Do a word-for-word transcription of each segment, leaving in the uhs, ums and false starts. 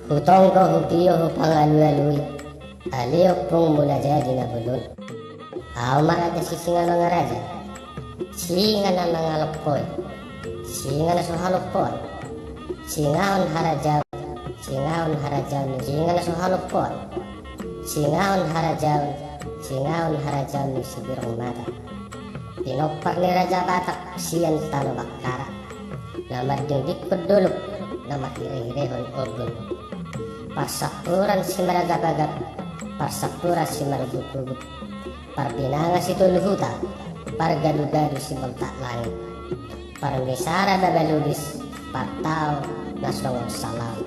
Hutonggo, hutio, hupangalualui, ale Ompung Mulajadi Nabolon. Ahu ma raja Sisingamangaraja. Singa na mangalompoi, singa na so halompoan. Singahon harajaon, singahon harajaon ni singa na so halompoan. Singahon harajaon, singahon harajaon ni Sibirong Mata, pinompar ni Raja Batak sian Tano Bakkara, na mandingdingkon dolok, na manghirehirehon ombun. Parsampuran simargapgap, parsampuran simarugutrugut, parbinanga sitolu huta, pargadugadu siboltak langit, parmisara baba lubis, partao na songon salaon,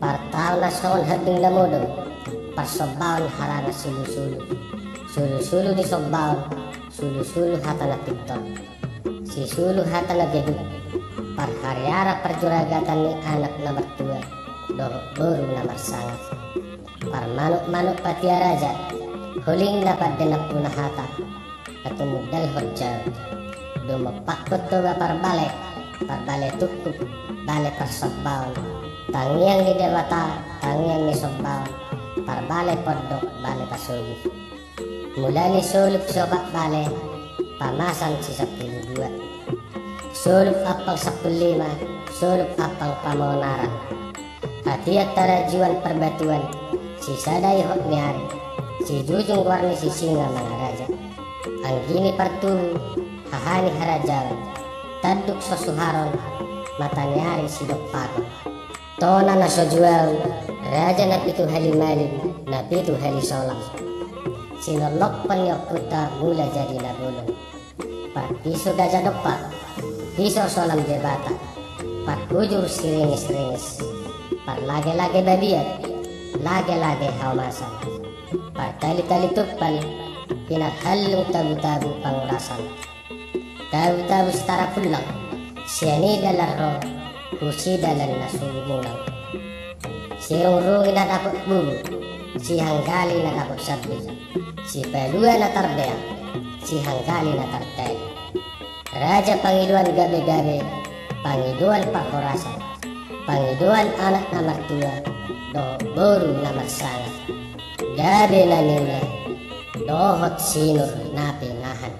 partao na songon hambing na modom, parsombaon harangan sulusulu, sulusulu ni sombaon, sulusulu hata na pintor, sisulu hata na geduk, parhariara parjuragatan ni anak na martua dohot boru na marsangap, parmanukmanuk patia raja, holingna pande nampuna hata, na tumundalhon jabu, dumompakkon Toba parbale, parbale tungkuk, bale parsombaon, tangiang ni Debata, tangiang ni sombaon, parbale pondok, bale pasogi. Mula ni solup siopat bale, pamasan sisampulu dua, solup ampang sampulu lima, solup ampang pamonaran. Hatian tarajuan parbatuan, sisada ihot ni ari, sijujung goar ni Sisingamangaraja. Anggi ni partubu, haha ni harajaon, tanduk so suharon, mata ni ari sidomparon. Tona na so juaon, raja na pitu hali malim, na pitu hali solang. Sinolonghon ni ompunta Mulajadi Nabolon. Parpiso gaja dompak, piso solang Debata, parhujur siringis-ringis, parlagelage babiat, lagelage haomasan, partalitali tumpal, pinarhallung tabutabu pangurasan. Tabutabu Sitara Pullang, sian i dalan ro, husi dalan na sumulang. Sirungrungi na dapot bubu, sihanggali na dapot sambing, sipalua na tarbeang, sihanggali na tartali. Raja pangidoan gabegabe, pangidoan parhorasan, pangidoan anak na martua dohot boru na marsangap. Gabe na niula dohot sinur na pinahan.